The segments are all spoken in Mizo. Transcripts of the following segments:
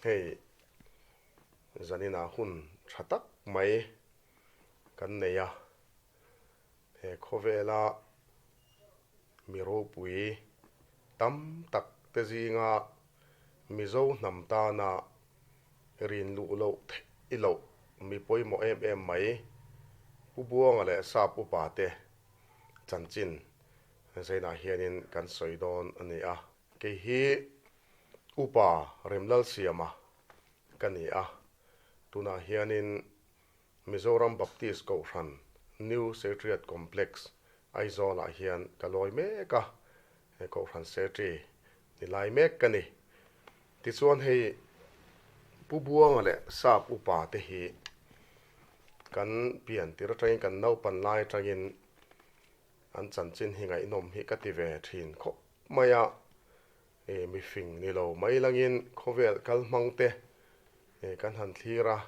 Hei zaninah hun tha tak mai kan nei a, he khawvela mi ropui tam tak te zinga Mizo hnam tana rin luh loh theih loh mi pawimawh em em mai Pu Buanga leh Sap upa te chanchin zainah hianin kan sawi dawn a ni a. Kei hi Upa Remlalsiama ka ni a, tunah hianin Mizoram Baptist Kohhran New Secretariat Complex Aizawlah hian ka lawi mek a, he Kohhran Secretary ni lai mek ka ni. Tichuan hei Pu Buanga leh Sap Upa te hi kan pian tir atangin kan naupan lai atangin An chanchin hi ngaihnawm hi ka ti ve thin khawp mai a, e mifing ni lo mai langin khawvel kal hmang te e kan han thlir a,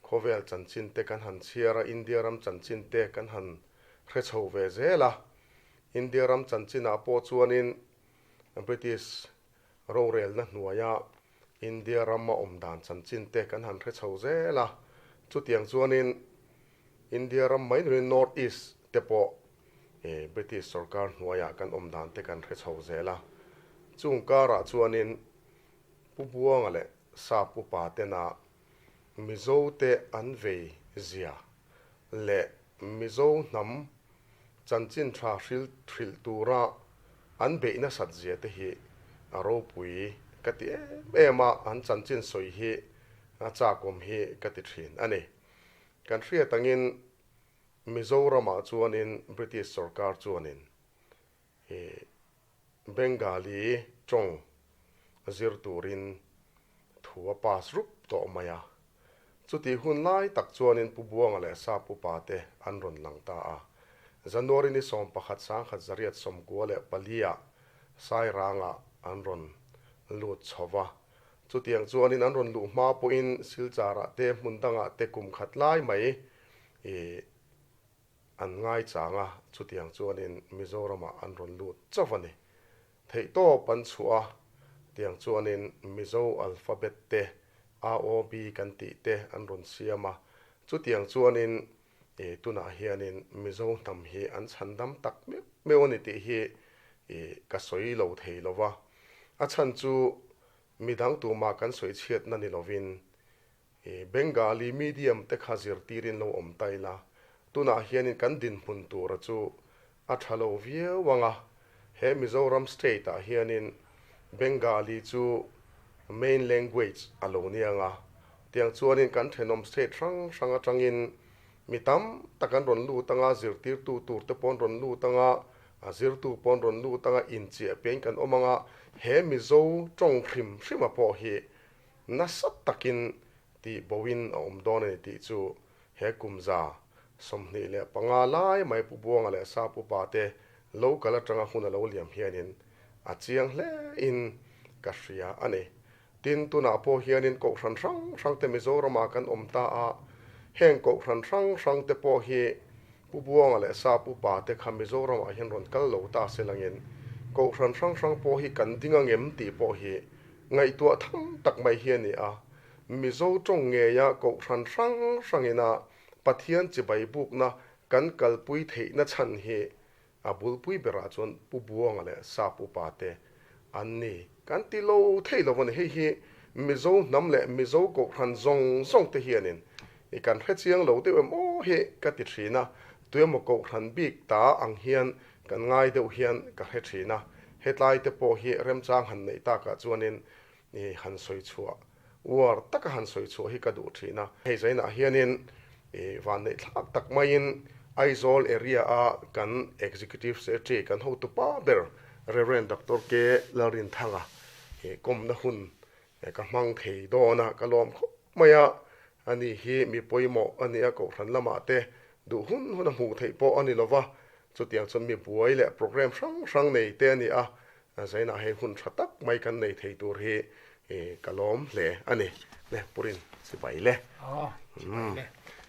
khawvel chanchin te kan han chhiar a, India ram chanchin te kan han hre chho ve zel a, India ram chanchinah pawh chuanin British rorelna hnuaia India rama awm dan chanchin te kan han hre chho zel a, chutiang chuanin India ram mai nuin North East te pawh British sorkar hnuaiah kan awm dan te kan hre chho zel a. Chung karah chuanin Pu Buanga leh Sap upa tena Mizo te an vei zia leh Mizo hnam chanchin tha hril hrilh tura an beih nasat zia te hi a ropui ka ti em em a, an chanchin sawi hi a chakawm hi ka ti thin a ni. Kan hriat angin Mizoramah chuanin British sorkar chuanin ih Bengali tawng zir turin thu a pass rup tawh mai a. Chutih hun lai tak chuanin Pu Buanga leh Sap upa te an rawn lang ta a. January ni 11 1994 ah Sairangah an rawn lut chho va. Chutiang chuanin an rawn luh hma pawhin Silchar-ah te hmun dangah te kum khat lai mai ih an ngaichang a, chutiang chuanin Mizoramah an rawn lut chauh a ni. Theihtawp an chhuah a, tiang chuanin Mizo alphabet te, AOB kan tih te an rawn siam a, chutiang chuanin ih tunah hianin Mizo hnam hi an chhandam tak meuh meuh a ni tih hi ih ka sawi lo thei lo va. A chhan chu midang tumah kan sawi chhiatna ni lovin ih Bengali medium te kha zirtirin lo awm ta ila, tunah hianin kan dinhmun tura chu a tha lo viau ang a, he Mizoram state ah hianin Bengali chu main language a lo ni ang a, tiang chuanin kan thenawm state hrang hrang atangin mi tam tak an rawn lut ang a, zirtirtu tur te pawh an rawn lut ang a, a zirtu pawh an rawn lut ang a, inchiah piahin kan awm ang a, he Mizo tawng hrim hrima pawh hi nasa takin tih boin a awm dawn a ni tih chu He kum 25 lai mai Pu Buanga leh Sap upa te lo kal atanga hun a lo liam hianin a chiang hle in ka hria a ni. Tin, tunah pawh hianin Kohhran hrang hrang te Mizoramah kan awm ta a, heng Kohhran hrang hrang te pawh hi Pu Buanga leh Sap upa te kha Mizoramah hian rawn kal lo ta se langin Kohhran hrang hrang pawh hi kan ding angem tih pawh hi ngaihtuah tham tak mai hi a ni a. Mizo tawng ngeia kohhran hrang hrangina Pathian chibai bukna kan kalpui theihna chhan hi a bulpui berah chuan Pu Buanga leh Sap upa te an ni. Kan ti lo thei lo a ni. Hei hi Mizo hnam leh Mizo kohhran zawng zawng te hianin i kan hre chiang lo deuh em aw hi ka ti thin a, tuemaw kohhran bik ta ang hian kan ngai deuh hian ka hre thin a. Hetlai te pawh hi remchang han neih takah chuanin i han sawi chhuah, uar taka han sawi chhuah hi ka duh thin a. Hei zainah hianin i vanneih thlak tak maiin Aizawl area a kan Executive Secretary kan hotupa ber Rev. Doctor K. Lalrinthanga i kawmna hun ka hmang thei dawn a, ka lawm khawp mai a. Ani hi mi pawimawh a ni a, Kohhran lamah te duh hun hun a hmuh theih pawh a ni lova, chutiang chuan mi buai leh programme hrang hrang nei te a ni a, Zainah hei hun tha tak mai kan nei thei tur hi ka lawm hle a ni. Le Purin chibai le.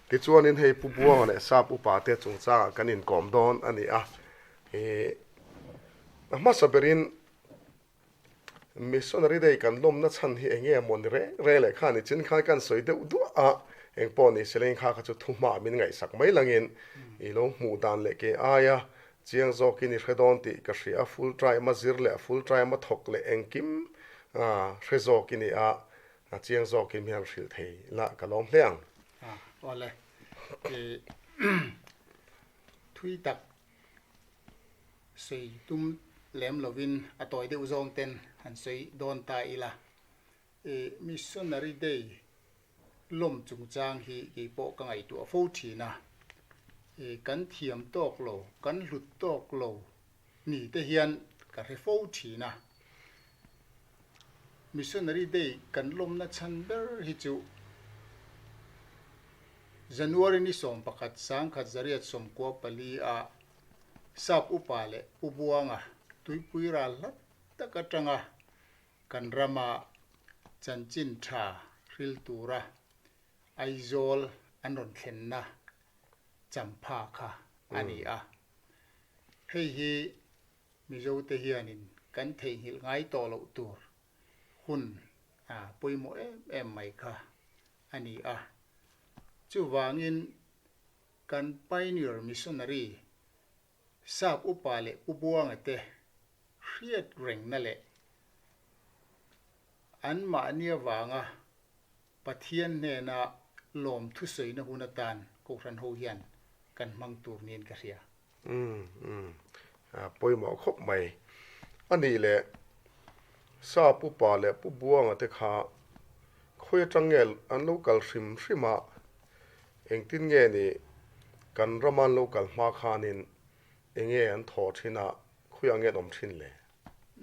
Tichuanin hei Pu Buanga leh Sap upa te chungchangah kan inkawm dawn a ni a. A hmasa berin Missionary Day kan lawmna chhan hi eng nge maw ni reng reng leh kha ni chin khan kan sawi deuh duah a, eng pawh ni se leng kha kha chu thuhma min ngaihsak mai langin i lo hmuh dan leh ke aia chiang zawkin i hre dawn tih ka hria a, full time a zir leh full time a thawk leh engkim hre zawk i ni a, chiang zawkin mi han hrilh thei la ka lawm hle ang. Awle, thui tak Sawi tum lem lovin a tawi deuh zawng ten han sawi dawn ta ila. I Missionary Day lawm chungchang hi kei pawh ka ngaihtuah fo thin a. I kan thiam tawk lo, kan hlut tawk lo ni te hian ka hre fo thin a. Missionary Day kan lawmna chhan ber hi chu January ni 11 1994 ah Sap upa leh Pu Buanga tuipui ral hlat tak atanga kan rama chanchin tha hril tura Aizawl an rawn thlenna champha kha a ni a. Hei hi Mizote hianin kan theihnghilh ngai tawh loh tur hun pawimawh em em mai kha a ni a. Chuvangin kan Pioneer Missionary Sap Upa leh Pu Buanga te hriat rengna leh anmahni avanga Pathian hnena lawm thusawina hun atan Kohhran ho hian kan hmang tur niin ka hria. Umm umm a pawimawh khawp mai. A nih leh Sa Pu Pa leh Pu Buanga te kha khawi atang nge an lo kal hrim hrim a, engtin nge ni kan rama an lo kal hma khanin enge an thawh thin a, khawiah nge an awm thin le?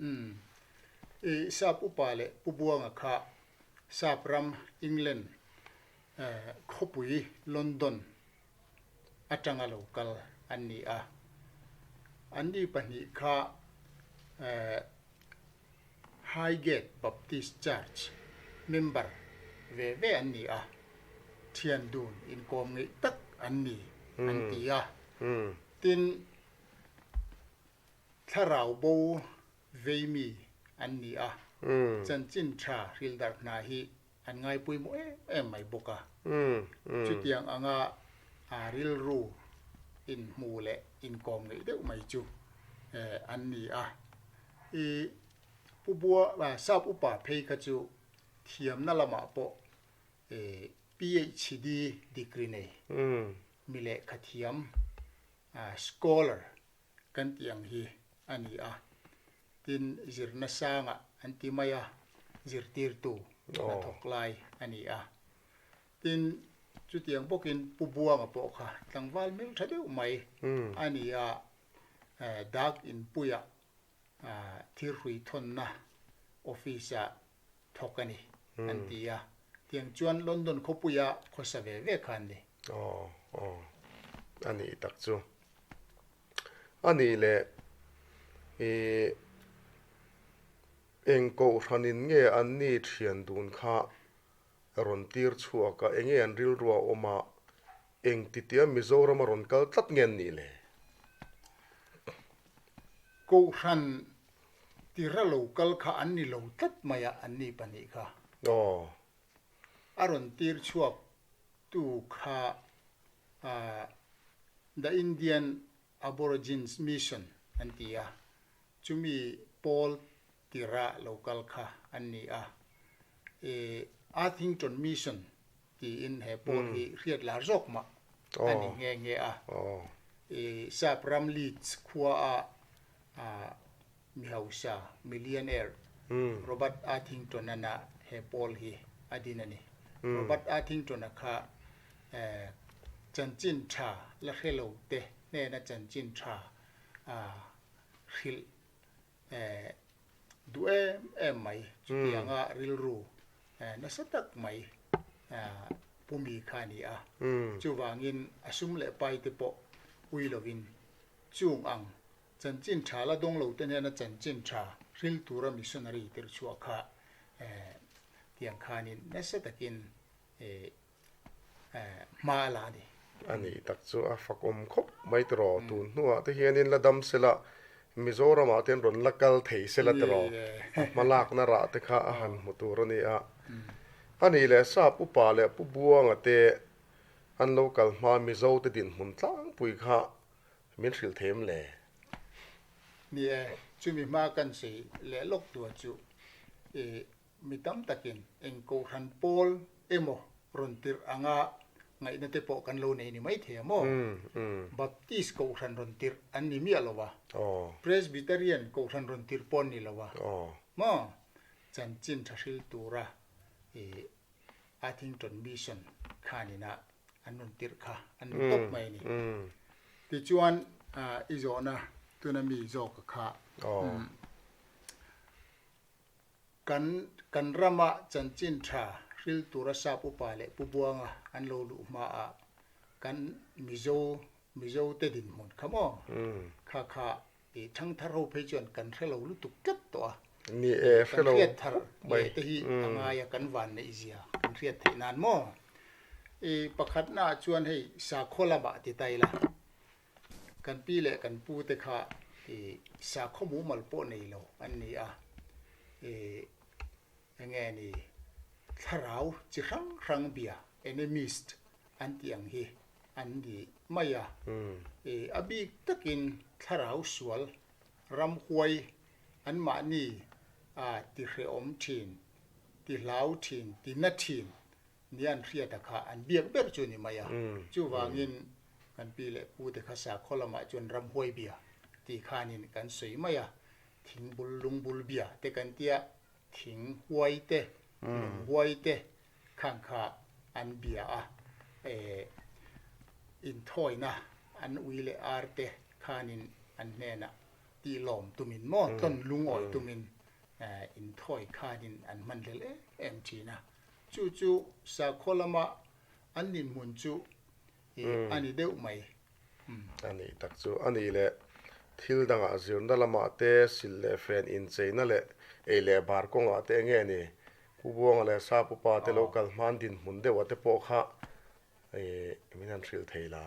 Umm i Sa Pu Pa leh Pu Buanga kha Sap ram England khawpui London atanga lo kal an ni a. Anni pahnih kha Highgate Baptist Church member ve ve an ni a, thian dun inkawm ngeih tak an ni an ti a. Tin, thlarau bo veimi an ni a, chanchin tha hrildarh hna hi an ngai pawimawh em em mai bawk a. Chutiang anga a rilru inhmu leh inkawm ngeih deuh mai chu an ni a. I Pu Bua, Sap upa phei kha chu thiamna lamah pawh PhD degree nei mi lehkha thiam, scholar, kan tih ang hi a ni a. Tin, zirna sangah an ti mai a, zirtirtu hnathawk lai a ni a. Tin, chutiang bawkin Pu Buanga pawh kha tlangval hmel tha deuh mai a ni a, Dak Inpuia thirhrui thawnna office-ah thawk a ni an ti a. Tiang chuan London khawpuia khawsa ve ve kha an ni. Aw, aw, a nih tak chu. A nih leh ih eng kohhranin nge an ni thian dun kha rawn tir chhuak a, enge an rilru a awm a, eng titia Mizoram a rawn kal tlat nge an nih le? Kohhran tira lo kal kha an ni lo tlat mai a, an ni pahnih kha. Aw. A rawn tir chhuak tu kha The Indian Aborigines Mission an ti a, chumi pawl tira lo kal kha an ni a. Arthington Mission tiin he pawl hi hriat lar zawk mah a ni nghe nghe a. Sap ram Leeds khua a mi hausa, millionaire, Robert Arthington-a he pawl hi a din a ni. Robert Arthington-a kha chanchin tha la hre lo te hnena chanchin tha hrilh duh em em mai, chutianga rilru nasa tak mai pumi kha a ni a. Chuvangin a sum leh pai te pawh ui lovin chung ang Chanchin tha la dawng lo te hnena chanchin tha hril tura missionary tirh chhuah kha tiang khanin nasa takin hma a la a ni. A nih tak chu a fakawm khawp mai tiraw, tun hnuah te hianin la dam sela. Mizoramah te an rawn la kal thei sela tiraw? A hmalakna rah te kha a han hmu tur a ni a. A nih leh Sap upa leh Pu Buanga te an lo kal hma Mizo te dinhmun tlangpui kha min hrilh thei em le? Ni e, chumi hma kan sawi leh lawk tur chu i Mi tam takin eng kohhran pawl emaw rawn tirh anga ngaihna te pawh kan lo nei ni maithei a maw? Baptist kohhran rawn tirh an ni miah lo a, Presbyterian kohhran rawn tirh pawh an ni lo a maw? Chanchin tha hril tura i Arthington Mission khanina an rawn tirh kha an ni tawp mai a ni. Tichuan i zawhna tuna mi zawka kha Kan kan rama chanchin tha hril tura sap upa leh Pu Buanga an lo luh hmaah kan Mizo Mizo te dinhmun kha maw? Kha kha i thangthar ho phei chuan kan hre lo lutuk tlat tawh a. Ni e, hre lo Kan hriat thar khawp mai. leh te hi a ngai a kan van neih zia kan hriat theih nan maw? I pakhatnaah chuan hei sakhaw lamah ti ta ila. Kan pi leh kan pu te kha i sakhaw mumal pawh nei lo an ni a, i enge ni thlarau chi hrang hrang bia, animist, an tih ang hi an ni mai a. I a bik takin thlarau sual ramhuai anmahni a ti hrehawm thin, ti hlau thin, ti na thin Ni an hriata kha an biak ber chu a ni mai a. Chuvangin kan pi leh pu te kha sakhaw lamah chuan ramhuai bia tih khanin kan sawi mai a. Thing bul lung bul bia te kan tia, thing huai te, lung huai te khang kha an bia a. Eh, inthawina an ui leh ar te khanin an hnenah tihlawm tumin maw, tlawn lungawi tumin inthawi khanin an hman hlel em em thin a. Chu chu sakhaw lama an dinhmun chu a ni deuh mai. A nih tak chu a nih leh thil dangah zirna lamah te, sil leh fen incheina leh ei leh bar kawngah te enge ni? Pu Buanga leh Sa Pupa te lo kal hman dinhmun deuhah te pawh kha min han hrilh thei la.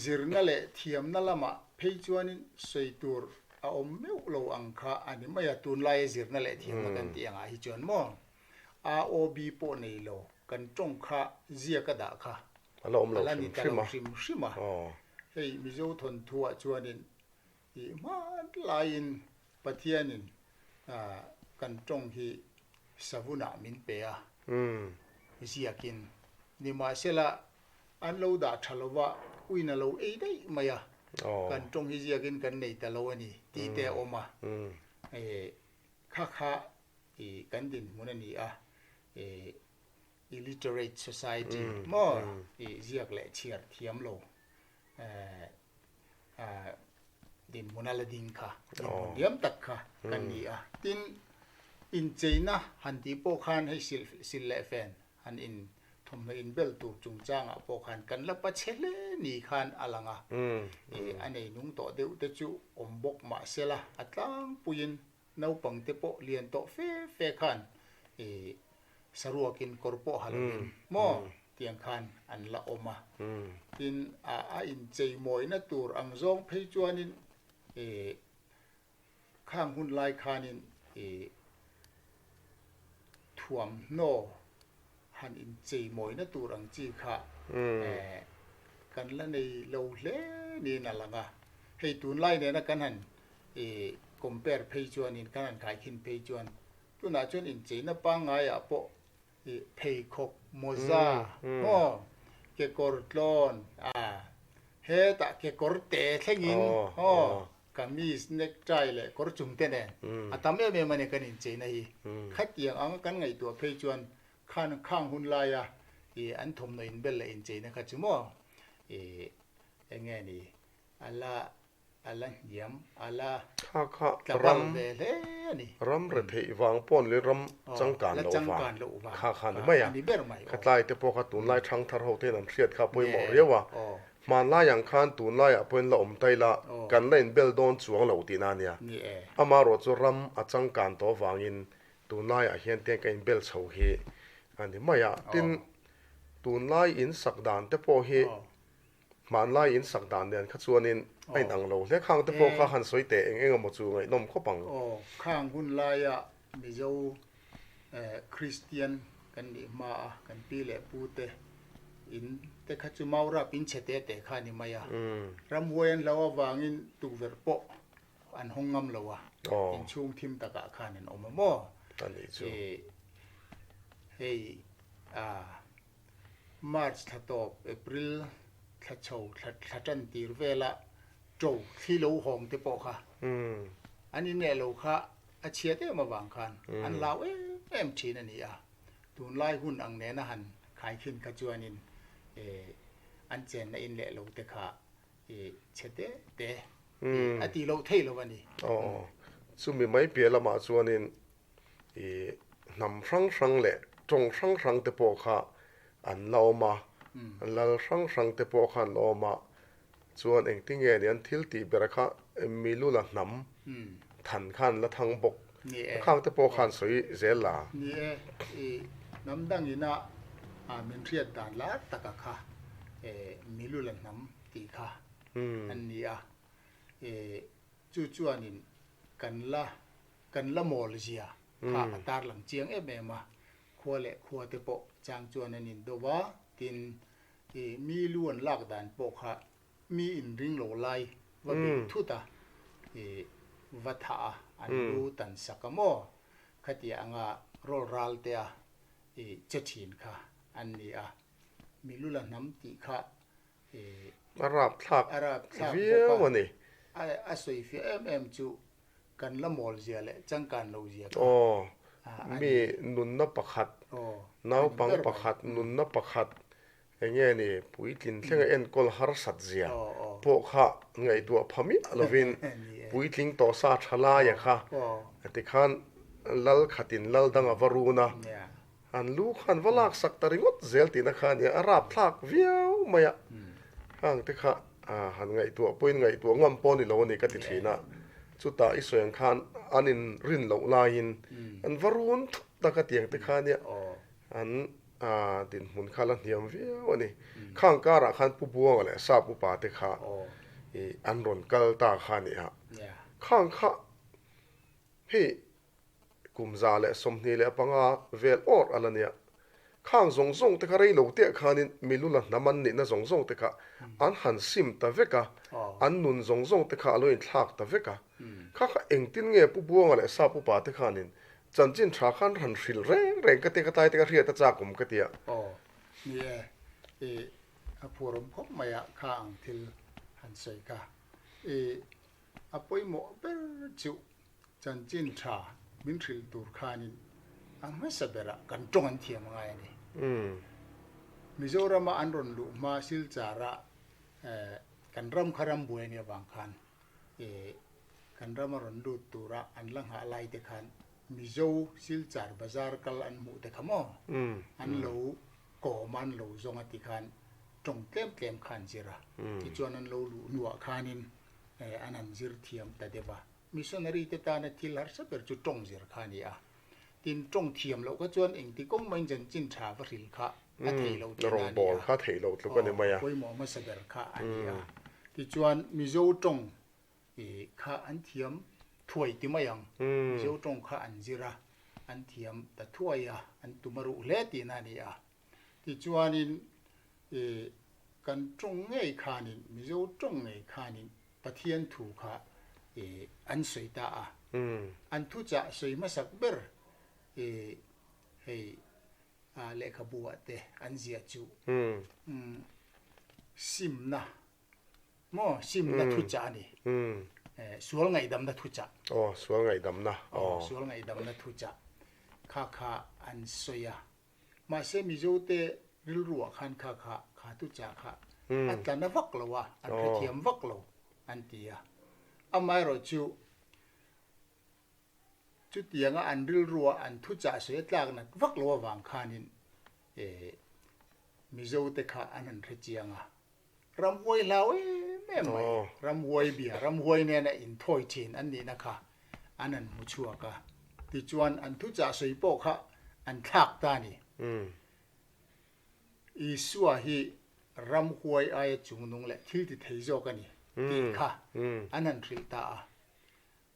Zirna leh thiamna lamah phei chuanin sawi tur a awm meuh lo ang kha a ni mai a, tunlaia zirna leh thiamna kan tih angah hi chuan maw? AOB pawh nei lo, kan tawng kha ziak a dah kha A la awm lo hrim hrim a. Hrim hrim a. Hei Mizo thawnthuah chuanin tih hman laiin Pathianin kan tawng hi savunah min pe a, ziakin. Nimahsela an lo dah tha lova uin a lo ei daih mai a, kan tawng hi ziakin kan nei ta lo a ni tih te a awm a. Kha kha i kan dinhmun a ni a, i illiterate society maw i ziak leh chhiar thiam lo dinhmun a la ding kha, dinhmun diam tak kha kan ni a. Tin, incheina han tih pawh khan hei sil leh fen han in thawmhnaw inbel tur chungchangah pawh khan kan la pachhe hle ni khan a lang a, a nei nung tawh deuh te chu awm bawk mahsela a tlangpuiin Naupang te pawh lian tawh fe fe khan i saruakin kawr pawh ha lovin maw tiang khan an la awm a. Tin, a a inchei mawina tur ang zawng phei chuanin i khang hun lai khanin i thuamhnaw han inchei mawina tur ang chi kha kan la nei lo hle niin a lang a. Hei tunlai nena kan han i compare phei chuanin kan han khaikhin phei chuan tunah chuan incheina pangngaiah pawh i pheikhawk mawza maw kekawr tlawn a hetah kekawr te thlengin aw Kamis, necktie leh kawr chung te nen a tam em em a ni kan incheina hi. Khatiang anga kan ngaihtuah phei chuan khan khang hun laia i an thawmhnaw inbel leh incheina kha chu maw i eng nge ni a la a la hniam a la Kha kha tla ram bal ve hle a ni. Ram retheih vang pawh ni ram changkan la loh vang changkan loh vang kha kha ni mai a. a ni ber mai aw. Khatlai te pawh kha tunlai thangthar ho te hian an hriat kha a pawimawh riau a. Hmanlai ang khan tunlaiah pawhin la awm ta ila, kan la inbel dawn chuang lo tihna a nia. Amaherawh chu ram a changkan tawh avangin tunlaiah hian tiang ka inbel chho hi a ni mai a. Tin, tunlai insak dan te pawh hi Hmanlai in sak dan nen kha chuanin a inang lo hle. Khang te pawh kha han sawi teh eng eng emaw chu ngaihnawm khawp ang. Aw, khang hun laia Mizo Kristian kan nih hma a, kan pi leh pu te in te kha chu Maurap in chhe te te kha a ni mai a. Ramhuai an hlau avangin tukverh pawh an hawng ngam lo a, inchhung thim takah khan an awm a maw? A nih chu. Hei a March thla tawp, April thla chho thla thla tan tir vela ṭo thli lo hawng te pawh kha an ineh lo kha a chhiat em avang khan an hlau em em thin a ni a. Tunlai hun ang nena han khaikhin kha chuanin an chenna inleh lo te kha I chhe te te a tih loh theih lo a ni. Aw, chumi mai piah lamah chuanin i hnam hrang hrang leh tawng hrang hrang te pawh kha an la awm a, lal hrang hrang te pawh kha an la awm a, chuan engtinge ni an thil tih ber kha Milula hnam than kha an la thang bawk. Khang te pawh khan sawi zel la. Ni e, i hnam dangina min hriat dan lar taka kha Milula hnam tih kha an ni a, chu chuanin kan la kan la mawl zia kha a tarlang chiang em em a, khua leh khua te pawh chang chuan an indo va, tin i mi lu an lak dan pawh kha mi inring lo lai va bih thut a, i va thah a, an lu tan sak a maw? Khatiah anga rawl ral te a i che thin kha an ni a, mi lu la hnam tih kha i A rapthlak a rapthlak bawk viau a ni. A, a sawi fiah em em chu kan la mawl zia leh changkan lo zia kha Aw, a ni. mi nunna pakhat, Aw, a ni naupang ber mai. pakhat, nunna pakhat Enge ni, puitlin thlenga enkawl harsat zia pawh kha ngaihtuah pha miah lovin puitling tawh sa tha laia kha tikhan lal khatin lal dang a va run a, an lu khan va laksak ta ringawt zel tihna kha a nia, a rapthlak viau mai a, hang te kha han ngaihtuah pawhin ngaihtuah ngam pawh a ni lo a ni ka ti thin a, chutah i sawi ang khan an inrin loh laiin an va run thut ta ka ti ang te kha a nia, an A dinhmun kha la hniam viau a ni. Khang karah khan Pu Buanga leh Sap upa te kha i an rawn kal ta kha a ni a. Khang kha hei kum 125 vel awr a la nia. Khang zawng zawng te kha rei lo teh khanin Milula hnam an nihna zawng zawng te kha an han sim ta vek a, an nun zawng zawng te kha a lo inthlak ta vek a. Kha kha engtin nge Pu Buanga leh Sap upa te khanin Chanchin tha khan han hrilh reng reng ka tia ka tlai te ka hriat a chak awm ka tia. Aw, ni e, i a phuarawm khawp mai a kha ang thil han sawi kha. I a pawimawh ber chu chanchin tha min hrilh tur khanin a hmasa berah kan tawng an thiam angai a ni. Mizorama an rawn luh hma Silchara kan ram kha ram buai a nih avang khan E kan rama rawn lut tura an la nghah lai te khan Mizo Silchar Bazar kal an hmuh te kha maw? An lo kawm a, an lo zawng a ti khan tawng tlem tlem kha an zir a. Tichuan an lo luh hnuah khanin an han zir thiam ta deuh a. Missionary te tana thil harsa ber chu tawng zir kha a ni a. Tin tawng thiam loh kha chuan engti kawng maiin chanchin tha va hril kha a theih loh tihna a ni a. Rawngbâwl kha theih loh tluk a ni mai a. Aw, pawimawh hmasa ber kha a ni a. Tichuan Mizo tawng kha an thiam thuai ti mai ang. Mizo tawng kha an zir a, an thiam ta thuai a, an tum a ruh hle tihna a ni a. Tichuanin kan tawng ngei khanin, Mizo tawng ngei khanin Pathian thu kha an sawi ta a. An thuchah sawi hmasak ber hei lehkhabu ah te an ziah chu simna maw simna thuchah a ni. Sual ngaihdamna thuchah. Aw, sual ngaihdamna. Aw, sual ngaihdamna thuchah kha kha an sawi a. Mahse Mizote rilruah khan kha kha kha thuchah kha a tla na vak lo a, an hrethiam vak lo an ti a. Amaherawhchu chu chutianga an rilrua an thuchah sawi a tlak nat vak lo avang khanin Mizote kha an han hrechiang a. Ramhuai hlau em em mai, ramhuai bia, ramhuai nena inthawi thin an nihna kha an han hmu chhuak a. Tichuan an thuchah sawi pawh kha an thlak ta a ni. Isua hi. Ramhuai aia chungnung leh thil ti thei zawk a ni tih kha an han hrilh ta a.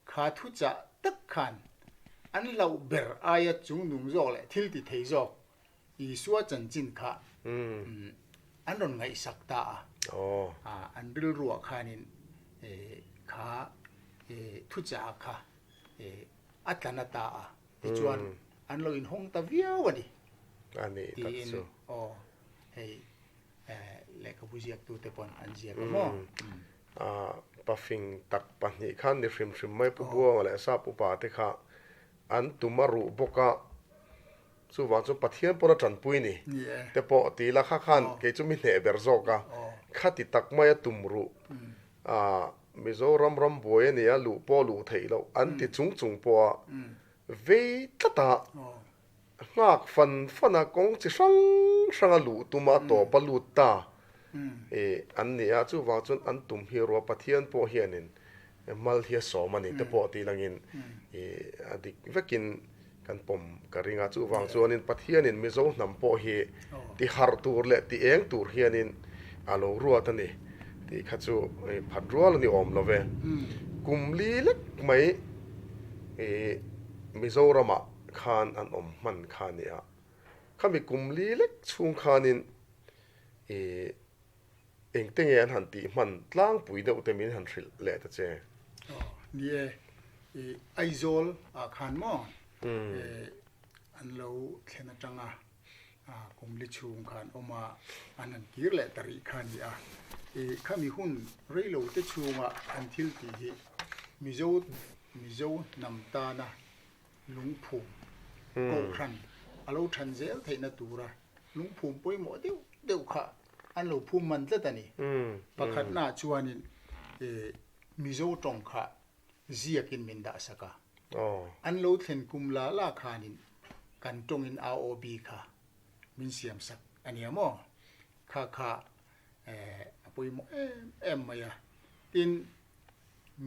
Kha thuchah tak khan an hlauh ber aia chungnung zawk leh thil ti thei zawk Isua chanchin kha an rawn ngaihsak ta a. An rilruah khanin kha thuchah kha a tla na ta a, tichuan an lo inhawng ta viau a ni. Tiin aw hei lehkhabu ziaktute pawn an ziak a maw? Pafing tak pahnih khan ni hrim hrim mai Pu Buanga leh Sap upa te kha an tum a ruh bawk a, chuvang chuan Pathian pawn a tanpui ni te pawh ti ila kha khan kei chu mi hneh ber zawk a, khati tak mai a tum ruh Mizoram ram buai a nia luh pawh luh theih loh an ti chung chung pawh a vei tlat a. Nghak fan fan a kawng chi hrang hrang a luh tum a tawp a lut ta i an ni a, chuvang chuan an tum hi ruah Pathian pawh hianin mal hi a sawm a ni te pawh tih langin i a dik vekin kan pawm ka ring a, chuvang chuanin Pathianin Mizo hnam pawh hi ti harh tur leh ti eng tur hianin a lo ruat a ni tih kha chu phat rual a ni awm lo ve. Kum li lek mai i Mizoramah khan an awm hman kha a ni a, khami kum li lek chhung khanin i engte nge an han tih hman tlangpui deuh te min han hrilh leh ta che. Aw, ni e, i Aizawl ah khan maw an lo thlen atanga kum li chhung khan awm a, an han kir leh ta rih kha a ni a. I khami hun reilo te chhunga an thil tih hi Mizo Mizo hnam tana lungphum kohhran a lo than zel theihna tura lungphum pawimawh deuh deuh kha an lo phum man tlat a ni. Pakhatnaah chuanin Mizo tawng kha ziakin min dahsak a, an lo thlen kum la la khanin kan tawngin AOB kha min siamsak a nia maw? Kha kha a pawimawh em em mai a. Tin,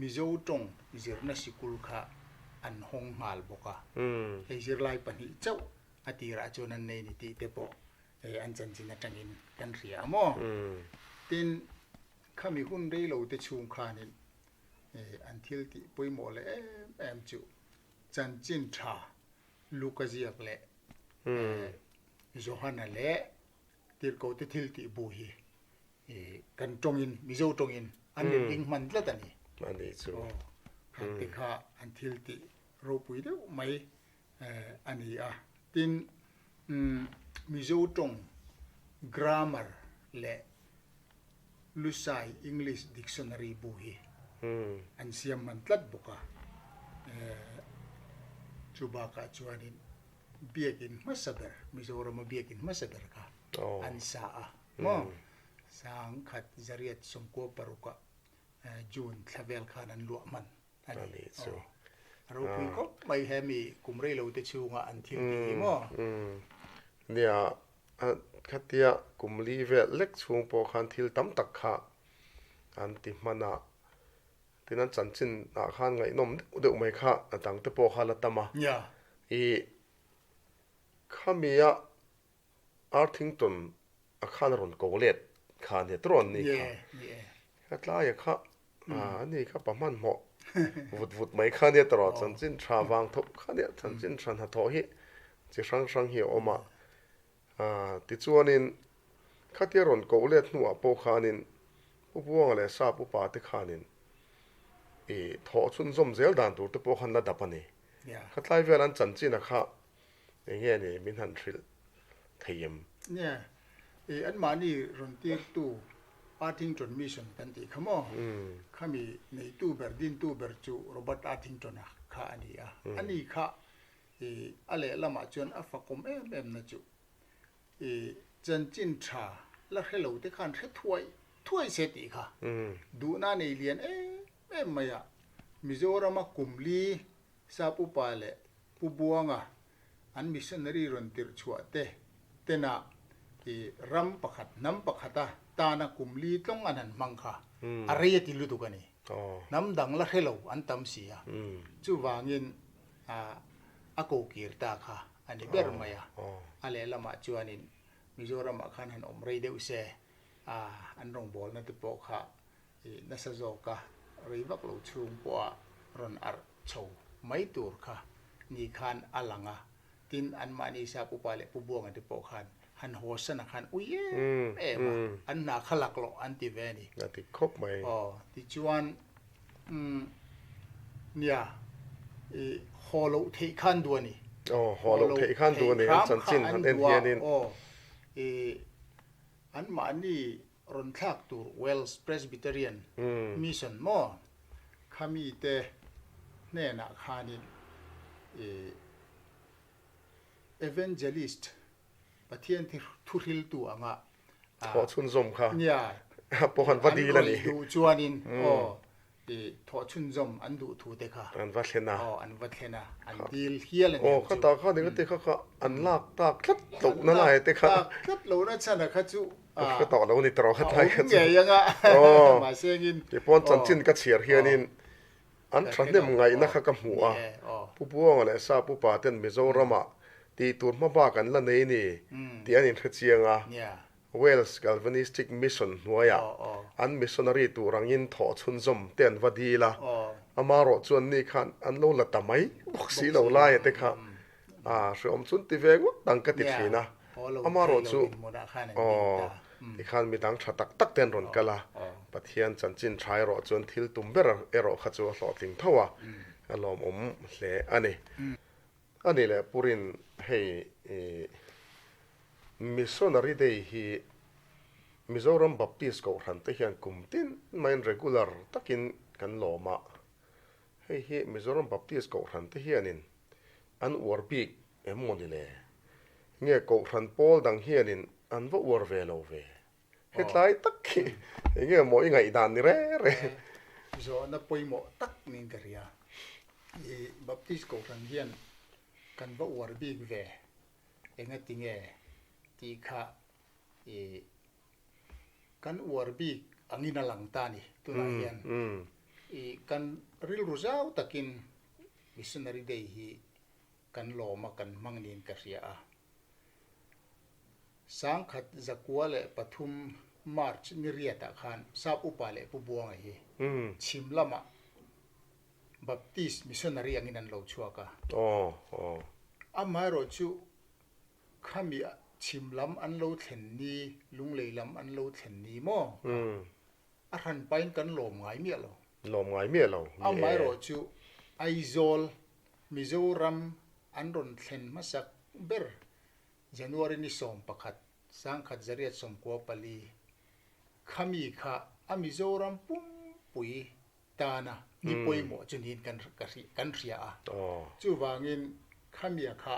Mizo tawng zirna sikul kha an hawng nghal bawk a, hei zirlai pahnih chauh a tirah chuan an nei ni tih te pawh an chanchin atangin kan hria a maw? Tin, khami hun rei lo te chhung khanin an thil tih pawimawh leh em em chu chanchin tha Luka ziak leh Johana leh Tirhkohte thil tih bu hi kan tawngin, Mizo tawngin an rawn ding hman tlat a ni. A nih chu. Aw, kha te kha an thil tih ropui deuh mai a ni a. Tin, Mizo tawng grammar leh Lusai English Dictionary bu hi an siam hman tlat bawk a. Chu bakah chuanin Biakin hmasa ber, Mizorama biakin hmasa ber kha an sa a maw? Sangkhat zariat sawmkua parukah June thla vel khan an luah hman a ni. A ropui khawp mai hemi kum rei lo te chhunga an thil tih hi maw? Nia, khatia kum li vel lek chhung pawh khan thil tam tak kha an ti hman a. Tin an chanchin ah khan ngaihnawm deuh deuh mai kha a dang te pawh kha la tam a. I khami a Arthington a khan a rawn ko let kha a nia tawrh an ni kha. Ka tlai a kha a ni kha pa hmanhmawh vut vut mai kha nia tawrh chanchin tha vang tho kha nia chanchin tha hnathawh hi chi hrang hrang hi a awm a. Tichuanin khatia rawn koh let hnuah pawh khanin Pu Buanga leh Sap upa te khanin i thawh chhunzawm zel dan tur te pawh khan la dap a ni. Khatlai vel an chanchin a kha eng nge ni min han hrilh thei em? Nia, i anmahni rawn tirtu Arthington Mission kan tih kha maw? Khami neitu ber, dintu ber chu Robert Arthington-a kha a ni a. Ani kha I a lehlamah chuan a fakawm em em na chu i chanchin tha la hre lo te khan hre thuai thuai se tih kha duhna nei lian em em mai a. Mizorama kum li Sap upa leh Pu Buanga an missionary rawn tirh chhuah te tena i ram pakhat hnam pakhata tana kum li tlawng an han hmang kha a rei a ti lutuk a ni. Hnam dang la hre lo an tam si a. Chuvangin a ko kir ta kha a ni ber mai a. A lehlamah chuanin Mizoramah khan han awm rei deuh se. An rawngbawlna te pawh kha nasa zawka rei vak lo chhung pawha rawn arh chho mai tur kha ni khan a lang a. Tin, anmahni Sap Upa leh Pu Buanga te pawh khan han haw sana khan ui em em a, an hna kha lak loh an ti ve a ni. A ti khawp mai. Aw, tichuan, umm, nia, i haw loh theih kha an duh a ni. Aw, haw loh theih kha an duh a ni, an chanchin han en hianin. Aw, i anmahni rawn thlak tur Welsh Presbyterian Mission maw khami te hnenah khanin i Evangelist, Pathian thuhriltu anga Thawh chhunzawm kha nia pawh an va dil a ni. An rawn duh chuanin aw i thawh chhunzawm an duh thu te kha An va thlen a. Aw an va thlen a, an dil hial a ni Aw ang chu. khata kha ni ka ti kha kha an lak tak tlat lohna lai te kha. An lak tak tlat lohna chhan a kha chu Ka hre tawh lo ni tawh kha tlai kha chu. A awm ngei anga mahse engin. Tipawn chanchin ka chhiar hianin An thahnem ngaihna kha ka hmu a, Pu Buanga leh Sa Pu Pa ten Mizoramah tih tur hma bak an la nei ni tih an inhre chiang a, Wales Calvinistic Mission hnuaiah an missionary tur angin thawh chhunzawm te an va dil a, amarawh chuan ni khan an lo la ta mai bawk si lo laia te kha A, hreawm chun ti ve ngawt ang ka ti thin a, amarawh chu aw tikhan midang tha tak tak te an rawn kal a, Pathian chanchin tha erawh chuan thil tum ber erawh kha chu a hlawhtling tho a, a lawmawm hle a ni. A ni leh Purin hei i Missionary Day hi Mizoram Baptist Kohhran te hian kum tin maiin regular takin kan lawm a, Hei hi Mizoram Baptist Kohhran te hianin an uar bik em maw ni le? Nge Kohhran pawl dang hianin an va uar ve lo ve? Hetlai tak hi enge maw i ngaihdan ni re re? Zawhna pawimawh tak niin ka hria. I Baptist Kohhran hian kan va uar bik ve engati nge tih kha i Kan uar bik angin a lang ta a ni tunah hian. I kan rilru zau takin Missionary Day hi kan lawm a, kan hmang niin ka hria a. Sangkhat zakua leh pathum March ni riatah khan Sap Upa leh Pu Buanga hi chhim lamah Baptist Missionary angin an lo chhuak a. Amaherawhchu chu Khami chhim lam an lo thlen ni, lunglei lam an lo thlen ni maw? A hran pain kan lawm ngai miah lo. Lawm ngai miah lo, ni e. Amaherawhchu Aizawl, Mizoram an rawn thlen hmasak ber January ni 11, 1994, khami kha a Mizoram pumpui tana ni pawimawh chu niin kan kan hria a. Chuvangin khamia kha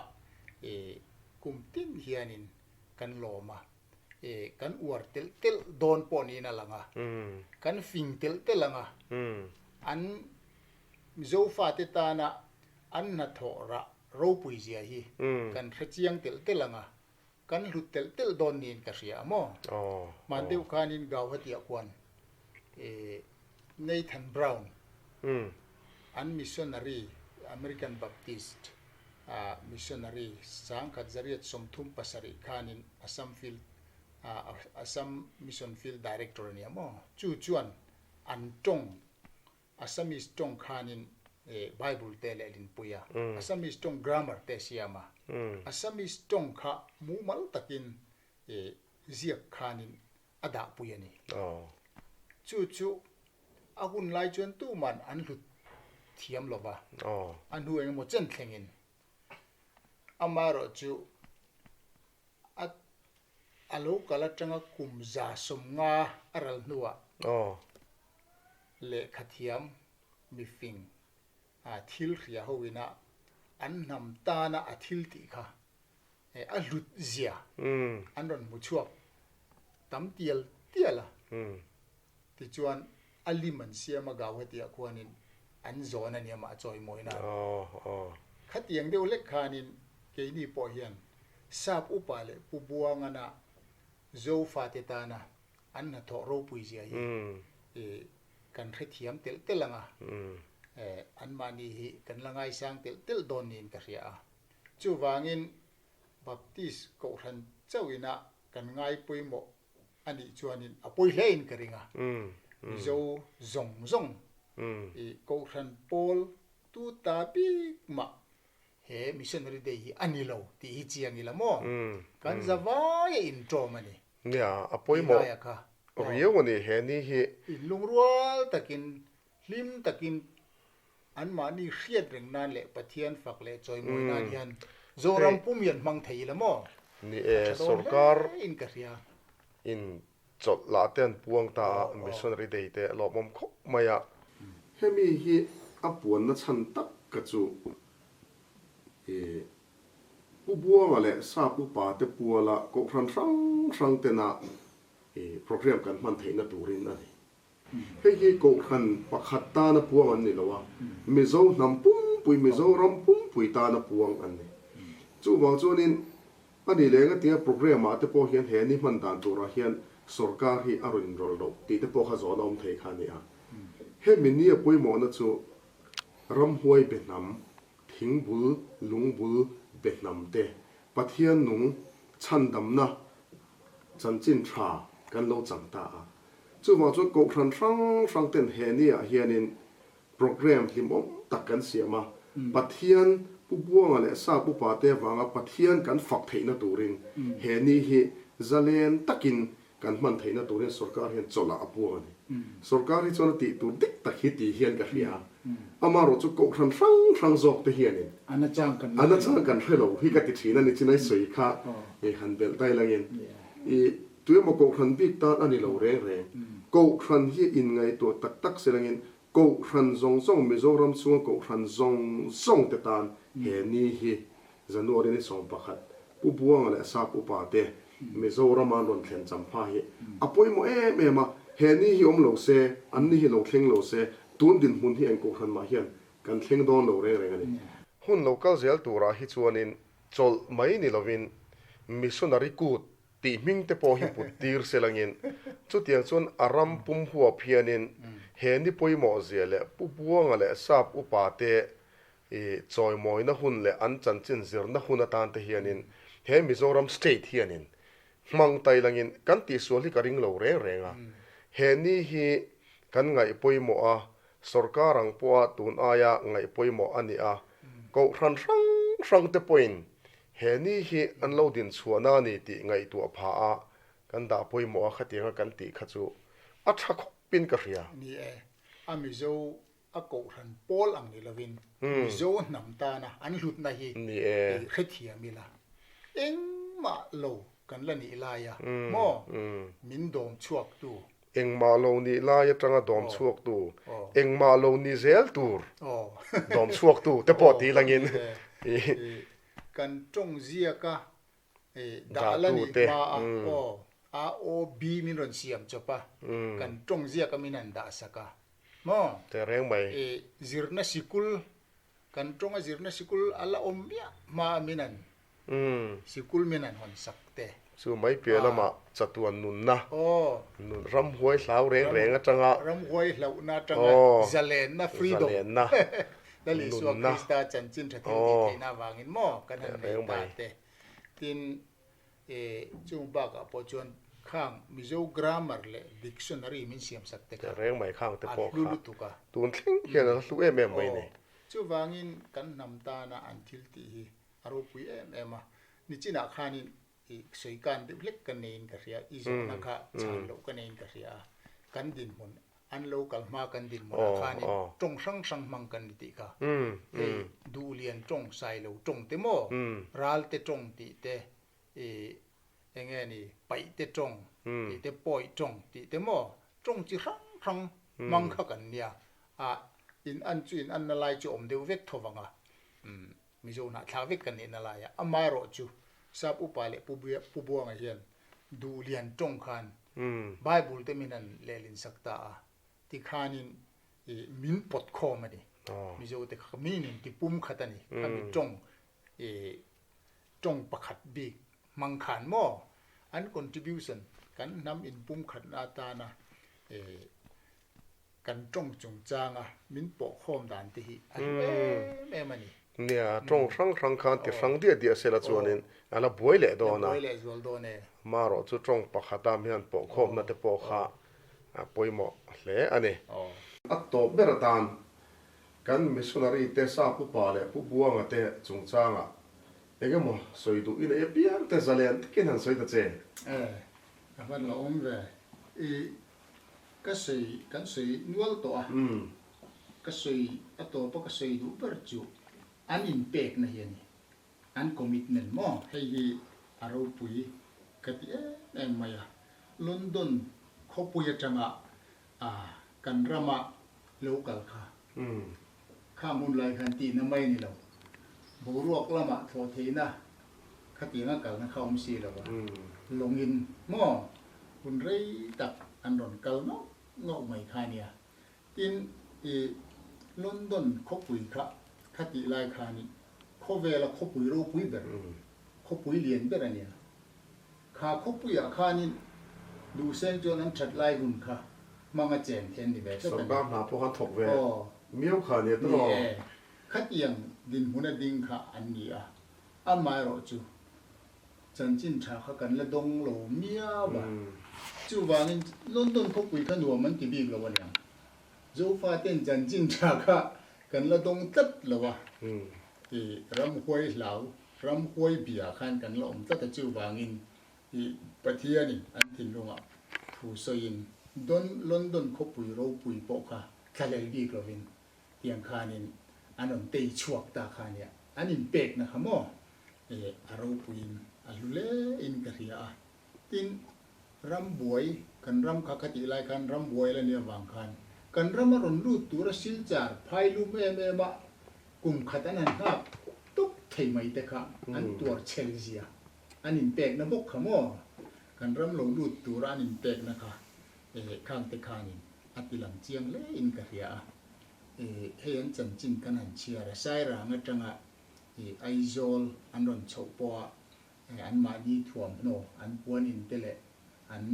kum tin hianin kan lawm a, kan uar telh telh dawn pawh niin a lang a, kan fing telh telh ang a, an Zofate tana an hnathawh rah ropui zia hi kan hre chiang telh telh ang a, kan hlut telh telh dawn niin ka hria a maw? Hman deuh khanin Gauhati-ah khuan Nathan Brown, an missionary, American Baptist missionary 1937 khanin Assam Field, Assam Mission Field Director a ni a maw? Chu chuan an tawng Assamese tawng khanin Bible te lehlin pui a, Assamese tawng grammar te siam a, Assamese tawng kha mumal takin ziak khanin a dah pui a ni. Chu chu a hun lai chuan tuman an hlut thiam lo va, a hnu engemaw chen thlengin. Amaherawhchu a A lo kal atanga kum 150 a ral hnuah lehkhathiam mifing thil hria ho ina an hnam tana a thil tih kha a hlut zia an rawn hmu chhuak tam tial tial a. Tichuan a lim an siam a Gauhati ah khuanin an zawn a ni amah chawimawi nan. Khatiang deuh hlek khanin keini pawh hian Sap upa leh Pu Buangana Zofate tana an hnathawh ropui zia hi kan hrethiam telh telh ang a, anmahni hi kan la ngaisang telh telh dawn niin ka hria a. Chuvangin Baptist Kohhran chauhina kan ngai pawimawh. a nih chuanin a pawi hle in ka ring a. Mizo zawng zawng i Kohhran pawl tu ta bik mah he Missionary Day hi a ni lo tih hi chiang ila maw? Kan zavai a inṭawm a ni. Nia, a pawimawh riau a ni he ni hi. Inlungrual takin, hlim takin anmahni hriat reng nan leh Pathian fak leh chawimawi nan hian Zoram pum hian hmang thei ila maw? Ni e, sorkar in chawlh lah te an puang ta a, Missionary Day te a lawmawm khawp mai a. Hemi hi a puanna chhan tak ka chu i Pu Buanga leh Sap upa te puala kohhran hrang hrang tena i program kan hman theihna turin a ni. Hei hi kohhran pakhat tana puang an ni lo a, Mizo hnam pumpui, Mizoram pumpui tana puang an ni. Chuvang chuanin a ni leh engatinga program ah te pawh hian he ni hman dan turah hian sorkar hi a rawn inrawlh loh tih te pawh kha zawhna awm thei kha a ni a. Hemi ni a pawimawhna chu ramhuai be hnam, thingbul, lungbul be hnam te, Pathian nung chhandamna chanchin tha kan lo chang ta a. Chuvang chuan kohhran hrang hrang ten he ni ah hianin program hlimawm tak kan siam a, Pathian Pu Buanga leh Sap upa te avanga Pathian kan fak theihna turin he ni hi zalen takin kan hman theihna turin sorkar hian chawlh ah a puang a ni. Sorkar hi chuan a tih tur dik tak hi ti hian ka hria a, amaherawh chu kohhran hrang hrang zawk te hianin a nachang kan hre lo hi ka ti thin a ni chinai sawi kha han belh dai langin i Tuemaw Kohhran bik tan a ni lo reng reng. Kohhran hi inngaihtuah tak tak se langin Kohhran zawng zawng, Mizoram chhunga Kohhran zawng zawng te tan he ni hi January ni 11 Pu Buanga leh Sap upa te Mizorama an rawn thlen champha hi a pawimawh em em a, he ni hi awm lo se, an ni hi lo thleng lo se, tun dinhmun hi eng Kohhran mah hian kan thleng dawn lo reng reng a ni. Hun lo kal zel turah hi chuanin chawlh mai ni lovin Missionary kut Tih hming te pawh hi put tir se langin chutiang chuan a ram pum huap hianin he ni pawimawh zia leh Pu Buanga leh Sap upa te i chawimawina hun leh an chanchin zirna hun atan te hianin he Mizoram State hianin hmang tai langin kan tihsual hi ka ring lo reng reng a. He ni hi kan ngaih pawimawh a, sorkar ang pawha tun aia ngaih pawimawh a ni a, kohhran hrang hrang te pawhin He ni hi an lo din chhuahna a ni tih ngaihtuah pha a kan dah pawimawh a khatianga kan tih kha chu a tha khawpin ka hria. Ni e, a Mizo a kohhran pawl ang ni lovin Mizo hnam tana an hlutna hi Ni e. hrethiam ila engmah lo kan la nih laia maw min dawm chhuaktu. Engmah lo nih lai atanga dawm chhuaktu, engmah lo ni zel tur dawm chhuaktu te pawh tih langin. Kan tawng ziaka dah la nih hma a aw AOB min rawn siam chawp a, kan tawng ziaka min han dah sak a maw? Tehreng mai. Zirna sikul, kan tawnga zirna sikul a la awm miah hma a min han sikul min han hawn sak te. Chu mai piah lamah chatuan nunna, nun ramhuai hlau reng reng atanga. Ramhuai hlauhna atanga zalenna, freedom. Zalenna. Lal Isua Krista chanchin tha thil tih theihna avangin maw kan han nei ta te. Tin, chung bakah pawh chuan khang Mizo grammar leh dictionary min siam sak te kha Reng mai khang te a pawh hlu kha lutuk a. Tun thleng hian a hlu em em mai ni. Chuvangin kan hnam tana an thil tih hi a ropui em em a. Nichinah khanin i sawi kan deuh hlek ka neiin ka hria, i zawhna kha chhan loh ka neiin ka hria a. Kan dinhmun An lo kal hma kan dinhmunah khanin tawng hrang hrang hmang kan ni tih kha. Hei Duhlian tawng, Sailo tawng te maw, Ralte tawng tih te, ih eng nge ni, Paihte tawng tih te, Pawi tawng tih te maw, tawng chi hrang hrang hmang kha kan nia. A in an chu in anna lai chu awm deuh vek tho vang a. Mizo hnahthlak vek kan nihna laia amaherawh chu Sap upa leh Pu Buanga hian Duhlian tawng khan Bible te min han lehlin sak ta a, tikhanin min pawt khawm a ni. Mizo te kha min in ti pum khat a ni. Khami tawng tawng pakhat bik hmang khan maw an contribution kan hnam in pum khatna atana Kan tawng chungchanga min pawhkhawm dan te hi a hlu em em a ni. Nia, tawng hrang hrang khan ti hrang diah diah sela chuanin a la buai leh dawn a. Marawh chu tawng pakhata mi han pawhkhawmna te pawh kha a pawimawh hle a ni. A tawp ber atan kan missionary te Sa Pu Pa leh Pu Buanga te chungchangah eng emaw sawi duh i neih apiang te zalen takin han sawi ta che. E, ka hman lo awm ve. I ka sawi kan sawi nual tawh a. Ka sawi a tawpa ka sawi duh ber chu an inpekna hi a ni. An commitment maw? Hei hi a ropui ka ti em em mai a. London khawpui atanga kan rama lo kal kha khang hun lai khan tihna mai a ni lo. Boruak lamah thlawh theihna khatianga kalna kha awm si lo a. Lawngin maw hun rei tak an rawn kal ngauh ngauh mai kha a nia. Tin, i London khawpui kha kha tih lai khanin khawvela khawpui ropui ber, khawpui lian ber a nia. Kha khawpuiah khanin duhseng chuan an that lai hun kha hmanga chen then ni ve tlat a ni. Sorkar hna pawh khan thawk ve miau kha a nia tawh. Ni e, khatiang dinhmuna ding kha an ni a, amaherawhchu Chanchin tha kha kan la dawng lo miau a, chuvangin London khawpui kha nuam an ti bik lo aniang. Zofaten chanchin tha kha kan la dawng tlat lo a, i ramhuai hlau, ramhuai bia khan kan la awm tlat a, chuvangin i Pathianin an thinlungah thu sawiin Don London khawpui ropui pawh kha thlahlel bik lovin tiang khanin an rawn tei chhuak ta kha nia, an inpekna kha maw eh a ropuiin a hlu hle in ka hria a. Tin, rambuai, kan ram kha kha tih lai khan rambuai la nia vang khan kan rama rawn lut tura silchar phai lum em em a kum khat an han nghak tawp thei mai te kha an tuar chhel zia an inpekna bawk kha maw kan ram lo lut tura an inpekna kha eh khang te khanin a ti lang chiang hle in ka hria a. Eh hei an chanchin kan han chhiar a, Sairang atanga eh Aizawl an rawn chhoh pawh a eh an mahni thuamhnaw an puan in te leh an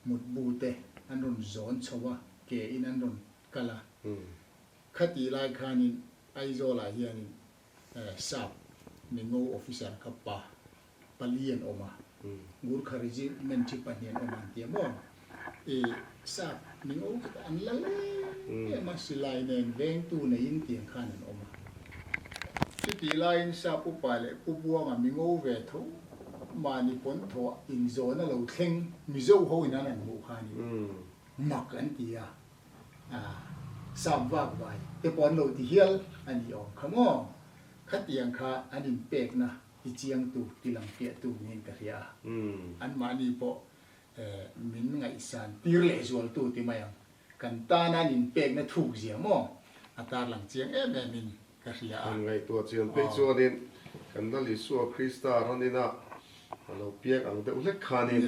mutbu te an rawn zawn chho a, ke in an rawn kal a. Khati lai khanin Aizawl ah hianin eh sap mingo officer kha pa pali an awm a, Gurkha Regiment hi pahnih an awm a an ti a maw? I sap mingo khat an la lem em a, silai nen vengtu neiin tiang khan an awm a. Chutih laiin sap upa leh Pu Buanga mingo ve tho mahni pawn thawh inzawna lo thleng Mizo ho in an han hmuh khanin mak an ti a, sap vak vai te pawh an lo ti hial a ni awm kha maw? Khatiang kha an inpekna ti chiangtu, ti lang fiahtu niin ka hria a. Anmahni pawh min ngaihsan tir leh zualtu ti mai ang. Kan tana an inpekna thuk zia maw a tarlang chiang em em in ka hria a. An ngaihtuah chian phei chuanin kan Lal Isua Krista rawn ina a lo piak ang deuh hlek khanin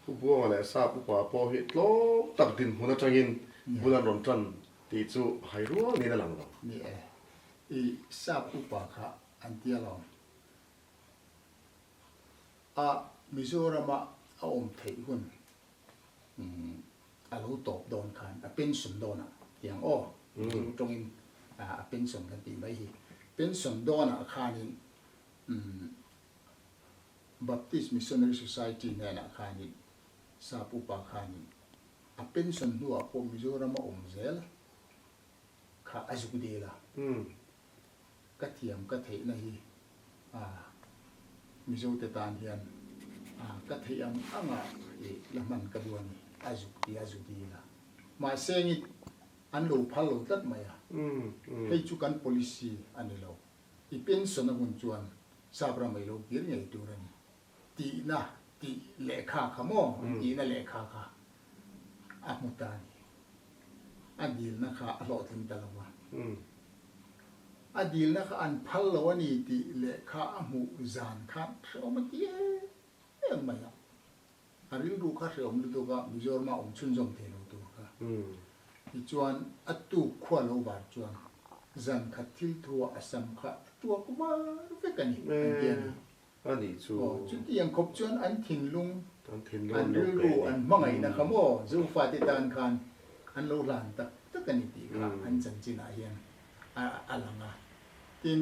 Pu Buanga leh Sap upa pawh hi tlawm tak dinhmun atangin bul an rawn tan tih chu hai rual niin a lang lo. Ni e, i Sap upa kha an ti alawm. A Mizorama a awm theih hun a lo tawp dawn khan a pension dawnah tiang aw Mizo tawngin a pension kan tih mai hi pension dawnah khanin Baptist Missionary Society hnenah khanin Sap upa khanin a pension hnuah pawh Mizorama awm zel kha a zuk dil a. Ka thiam ka theihna hi Mizote tan hian ka theih ang anga la hman ka duh a ni, a zuk ti a zu dil a. Mahse ngit an lo phal lo tlat mai a, hei chu kan policy a ni lo, i pension a hun chuan sap ram ei lo kir ngei tur a ni tihna tih lehkha kha maw an tihna lehkha kha a hmu ta a ni. A dilna kha a hlawhtling ta lo a. A dilna kha an phal lo a ni tih lehkha a hmuh zan khan hrehawm a ti em em mai a. A rilru kha hrehawm lutuk a, Mizoram a awm chhunzawm thei lo tur kha. Tichuan a tuk khua lo var chuan zan khat thil thu ah a sam kha a tuak var vek a ni an ti a ni. A nih chu. Aw, chutiang khawp chuan an thinlung, an rilru, an hmangaihna kha maw Zofate tan khan an lo hlan tak tak a ni tih kha an chanchinah hian a lang a. Tin,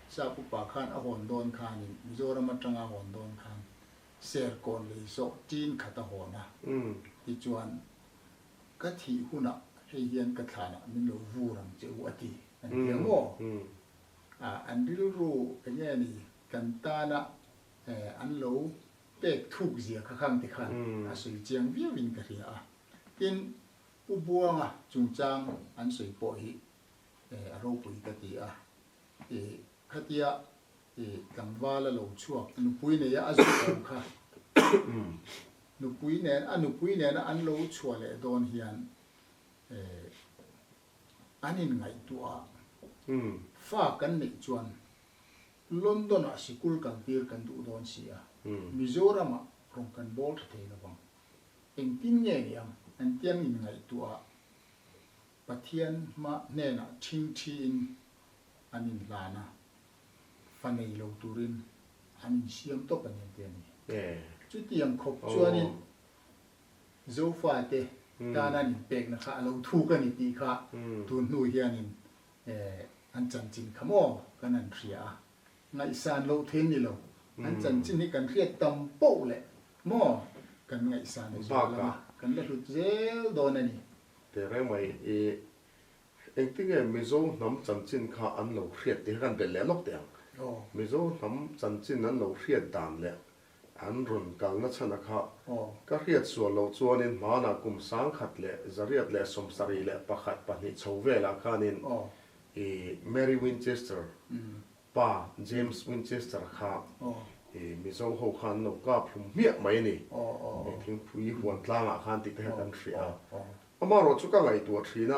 Sap upa khan a hawn dawn khanin Mizoram atanga a hawn dawn khan Serkawn lei zawh tin khat a hawn a, tichuan ka thih hunah hei hian ka thlanah min lo vur ang che u a ti an ti ang aw. An rilru eng nge ni kan tana an lo pek thuk zia kha khang ti khan a sawi chiang viauin ka hria a. Tin, Pu Buanga chungchang an sawi pawh hi a ropui ka ti a. Khatia tlangval a lo chhuak nupui neia a zuk awm kha nupui nen a nupui nena an lo chhuah leh dawn hian an inngaihtuah a, fa kan neih chuan London ah sikul kaltir kan duh dawn si a, Mizoram ah rawn kan bawl tha thei lovang. Engtin nge ni ang? An tiang inngaihtuah a, Pathian hma hnenah ṭhingṭhiin an inhlan a, fa nei lo turin an insiam tawp a ni an ti a ni. Chutiang khawp chuanin Zofate tana an inpekna kha a lo thuk a ni tih kha tun hnu hianin an chanchin kha maw kan han hria a, ngaihsan loh thei ni lo, an chanchin hi kan hriat tam poh leh maw kan ngaihsan a zual ang a, kan la hlut zel dawn a ni. Tehreng mai i engtinge Mizo hnam chanchin kha an lo hriat tih kha kan belh leh lawk teh ang. Mizo hnam chanchin an lo hriat dan leh An rawn kalna chhan a kha. Ka hriat sual loh chuanin hmanah kum 1771 2 chho velah khanin i Mary Winchester pa James Winchester kha i Mizo ho khan an lo kap hlum hmiah mai a ni. Thingpui huan tlangah khan tih te kha kan hria a. Amaherawh chu ka ngaihtuah thin a,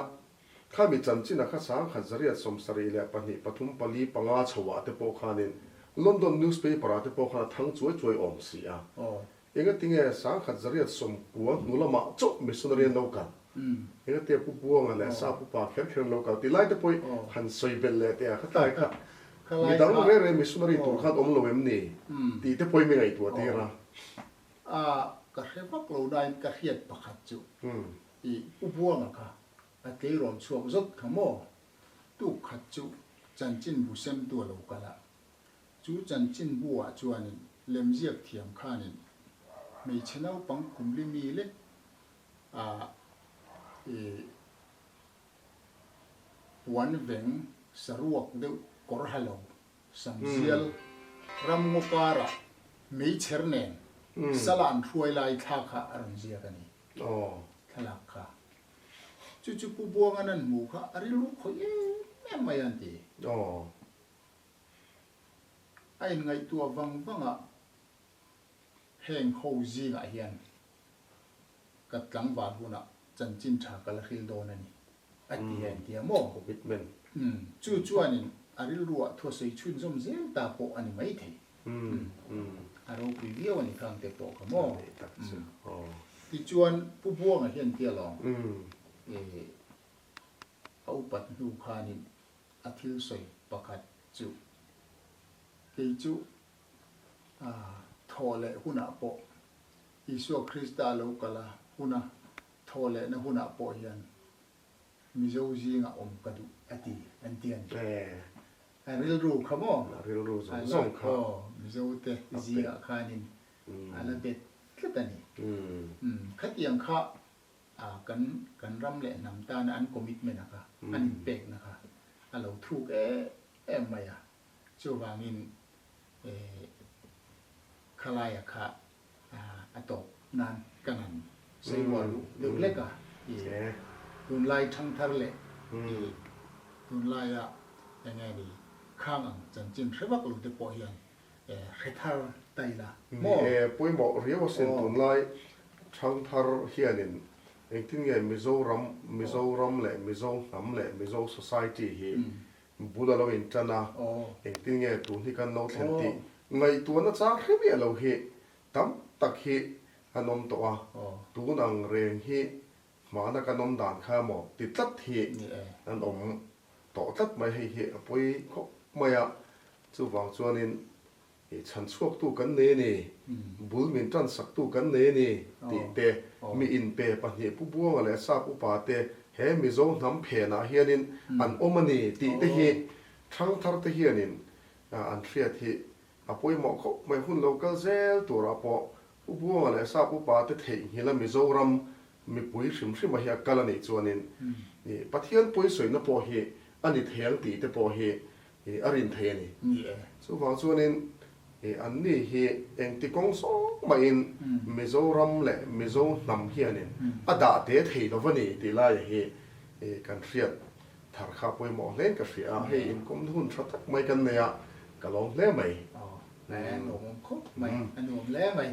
Khami chanchin a kha 1772 3 4 5 chhoah te pawh khanin London newspaper ah te pawh khan a thang chuai chuai awm si a. Engatinge 1990 hnu lamah chauh missionary an lo kal? Engatinge Pu Buanga leh Sa Pu Pa kher kher an lo kal tih lai te pawh hi han sawi belh leh teh a khatlai kha midang reng reng missionary tur khan awm lo em ni tih te pawh hi mi ngaihtuah tir a. A, ka hre vak lo nain ka hriat pakhat chu i Pu Buanga kha A tleirawl chhuak zawt kha maw? Tuk khat chu chanchinbu semtu a lo kal a. Chu chanchinbu ah chuanin lemziak thiam khanin hmeichhe naupang kumli mi lek a i puan veng saruak deuh kawr ha lo samzial ramngaw karah meichher nen sala an hruai lai thla kha a rawn ziak a ni. Thlalak kha. Chu chu Pu Buangan an hmuh kha a rilru khawih em em mai a an ti. A inngaihtuah vang vang a, heng ho zingah hian ka tlangval hunah chanchin tha ka la hril dawn a ni a ti a inti a maw? Commitment. Chu chuanin a rilruah thuasawi chhunzawm zel ta pawh a ni maithei. A ropui viau a ni khang te pawh kha maw? Tichuan Pu Buanga hian tia lawng a upat hnu khanin a thil sawi pakhat chu kei chu thawh leh hunah pawh Isua Krista lo kal a huna thawh lehna hunah pawh hian Mizo zingah awm ka duh a ti an ti a ni. A rilru kha maw? A rilru zawng zawng kha. Aw, Mizo te zingah khanin a la bet tlat a ni. Khatiang kha kan kan ram leh hnam tana an commitment a kha, an inpekna kha a lo thuk em em mai a. Chuvangin khalaia kha a tawp nan kan han sawi uar duh deuh hlek a, i tunlai thangthar leh i tunlaia eng nge ni khang ang chanchin hre vak lo te pawh hian hre thar ta ila maw? Ni e, pawimawh riau asin tunlai thangthar hianin engtin nge Mizoram, Mizoram leh Mizo hnam leh Mizo society hi Bul a lo inṭan a, engtin nge tun hi kan lo thlen tih ngaihtuahna chang hre miah lo hi tam tak hi an awm tawh a, tun ang reng hi hmana kan awm dan kha emaw ti tlat hi an awm tawh tlat mai, hei hi a pawi khawp mai a, chuvang chuanin I chhan chhuaktu kan nei a ni, bul min tan saktu kan nei a ni tih te, mi inpe pahnih Pu Buanga leh Sap upa te he Mizo hnam phenah hianin an awm a ni tih te hi thangthar te hianin an hriat hi a pawimawh khawp mai. Hun lo kal zel turah pawh Pu Buanga leh Sap upa te theihnghilh a Mizoram mipui hrim hrima hi a kal a nih chuanin Pathian pawisawiina pawh hi a ni thei ang tih te pawh hi a rin thei a ni. Chuvang chuanin anni hi engti kawng zawng mahin Mizoram leh Mizo hnam hianin a dah te thei lo va ni tih laia hi kan hriat thar kha pawimawh hlein ka hria a. Hei inkawm hun tha tak mai kan nei a, ka lawm hle mai. Aw, a nuam khawp mai, a nuam hle mai.